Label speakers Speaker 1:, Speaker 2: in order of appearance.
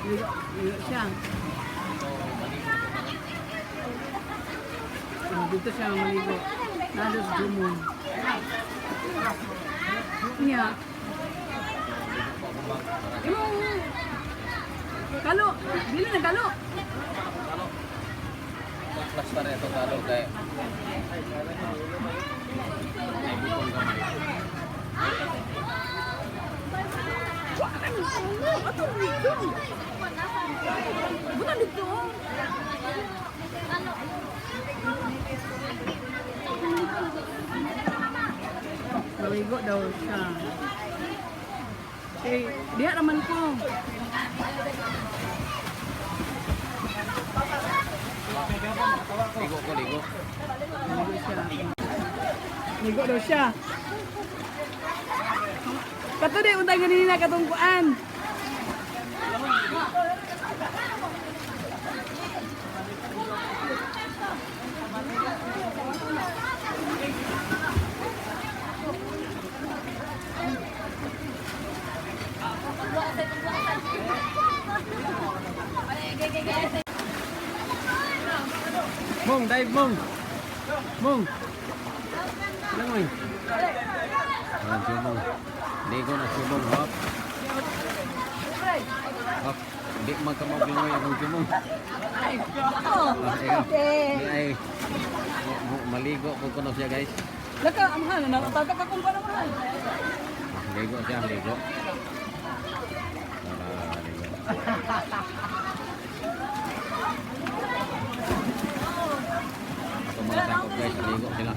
Speaker 1: Ligo, ligo siya. Oh, dito siya maligo. Nado sa Jumon. Niya. Imong kalo, dili na kalo.
Speaker 2: Plaster ito talo kay ay bukong gamay.
Speaker 1: Ato dito. Buta dito. Maligo daw siya. Eh, diha naman ko.
Speaker 2: Ligo ko, ligo.
Speaker 1: Ligo siya. Ligo daw siya. Kato di untang ganina katong kuan.
Speaker 2: Mong, dive mong. Mong. Langoy. Ah, si Mong. Ligo na si Mong, hop. Hop. Di magkamog langoy akong si Mong. Ah, ikaw. Di ay maligo ko kuno siya, guys.
Speaker 1: Laka amahan na natagak akong panamahan.
Speaker 2: Ligo siya, ligo. Para ligo. Ako mga sakop, guys, ligo sila.